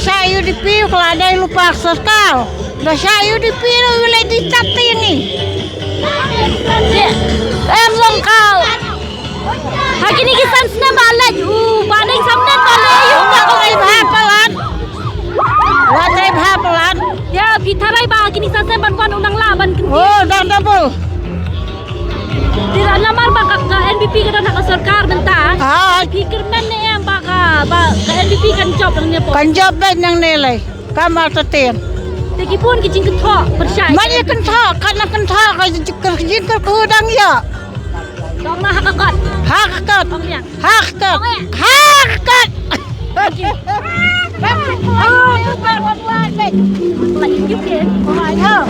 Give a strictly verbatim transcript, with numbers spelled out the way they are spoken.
Sha U D P u ka la dei lypa sorkar. Da sha U D P ruh u la dei chat tieng i. Em long ka. Ha kine ki san snem ba leit u Bah Deng Samdet ba leit u ka. Wat ai bha palat. Wat ai bha palat. Ya phi tharai ba ha kine ki san snem ban wan u nang lah ban kynti. Oh, dang double. Tira namar ba ka, ka N P P ka don ha ka sorkar mynta. Ah. Phi kyrmen ne em ba ka, ba ka N P P kan jop lang ne por. Kan jop beit nangne lei. Kam artatien. Te ki bun ki jingkynthoh pyrshah. Man ïa kynthoh, kat na kynthoh ka jing, ka jingkyrkhu dang ïa. Dong na ha ka kot. Ha ka kot. Ong ïa. Ha ka kot. Ong ïa. Ha ka kot. Thank you. Oh, tu bar wan wan beit. Like you can. Oh, I know.